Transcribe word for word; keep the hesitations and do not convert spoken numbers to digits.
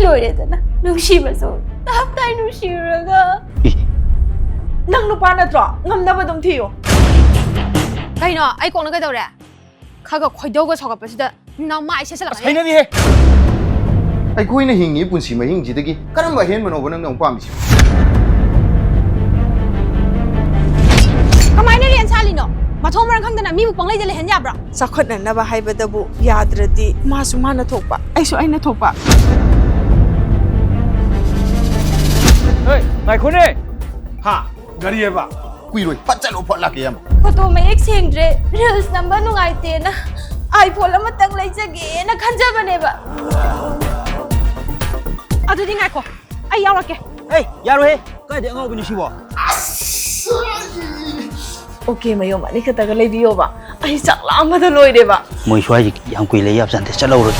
ꯂꯣꯏꯔꯦꯗꯅ꯫ ꯅꯨꯡꯁꯤꯕꯁꯨ ꯇꯞ ꯇꯥꯏ ꯅꯨꯡꯁꯤꯔꯨꯔꯒ꯫ ꯅꯪ ꯅꯨꯄꯥ ꯅꯠꯇ꯭ꯔꯣ? ꯉꯝꯅꯕ ꯑꯗꯨꯝ ꯊꯤꯌꯣ꯫ ꯀꯩꯅꯣ? ꯑꯩ ꯀꯣꯛꯅ ꯀꯩꯗꯧꯔꯦ? ꯈꯔ ꯈꯔ ꯈꯣꯏꯗꯧꯒ ꯁꯥꯎꯒꯠꯄꯁꯤꯗ ꯅꯃꯥꯏ ꯁꯦꯠꯆꯜꯂꯛꯀꯅꯤ꯫ ꯑꯁ, ꯍꯩꯅꯗꯦꯍꯦ! ꯑꯩꯈꯣꯏꯅ ꯍꯤꯡꯉꯤ ꯄꯨꯟꯁꯤ ꯃꯍꯤꯡꯁꯤꯗꯒꯤ ꯀꯔꯝꯕ ꯑꯍꯦꯟꯕꯅꯣꯕ ꯅꯪꯅ ꯑꯃꯨꯛ ꯄꯥꯝꯃꯤꯁꯤ? ꯀꯃꯥꯏꯅ ꯂꯦꯟ ꯁꯥꯜꯂꯤꯅꯣ? ꯃꯊꯣꯡ ꯃꯔꯝ ꯈꯪꯗꯅ ꯃꯤꯕꯨ ꯄꯪꯂꯩꯗ ꯂꯩꯍꯟ ꯌꯥꯕ꯭ꯔꯣ? ꯆꯥꯎꯈꯠꯅꯅꯕ ꯍꯥꯏꯕꯗꯕꯨ ꯌꯥꯗ꯭ꯔꯗꯤ ꯃꯥꯁꯨ ꯃꯥꯅ ꯊꯣꯛꯄ, ꯑꯩꯁꯨ ꯑꯩꯅ ꯊꯣꯛꯄ꯫ ꯍꯦ, ꯉꯥꯏꯈꯣꯅꯦ! ꯍꯥ? ꯒꯥꯔꯤ ꯍꯥꯏꯕ? ꯀꯨꯏꯔꯣꯏ, ꯐꯠ ꯆꯠꯂꯣ, ꯐꯠ ꯂꯥꯛꯀꯦ, ꯏꯌꯥꯝꯕ꯫ ꯐꯣꯇꯣ ꯃꯌꯦꯛ ꯁꯦꯡꯗ꯭ꯔꯦ, ꯔꯤꯜꯁ ꯅꯝꯕ ꯅꯨꯡꯉꯥꯏꯇꯦꯅ iPhone ꯑꯃꯇꯪ ꯂꯩꯖꯒꯦꯅ ꯈꯟꯖꯕꯅꯦꯕ꯫ ꯑꯗꯨꯗꯤ ꯉꯥꯏꯈꯣ, ꯑꯩ ꯌꯥꯎꯔꯛꯀꯦ꯫ ꯑꯦ, ꯌꯥꯔꯣꯏꯍꯦ! ꯀꯥꯏꯗꯩ ꯑꯉꯥꯎꯕꯅꯣ ꯁꯤꯕꯣ? ꯑꯣꯀꯦ ꯃꯌꯣꯝ ꯑꯅꯤꯈꯛꯇꯒ ꯂꯩꯕꯤꯌꯣꯕ, ꯑꯩ ꯆꯥꯛ ꯂꯥꯝꯕꯗ ꯂꯣꯏꯔꯦꯕ꯫ ꯃꯣꯏ ꯁ꯭ꯋꯥꯏꯁꯤ ꯌꯥꯝ ꯀꯨꯏ ꯂꯩ ꯌꯥꯕꯖꯥꯠ ꯅꯠꯇꯦ, ꯆꯠꯍꯧꯔꯣ꯫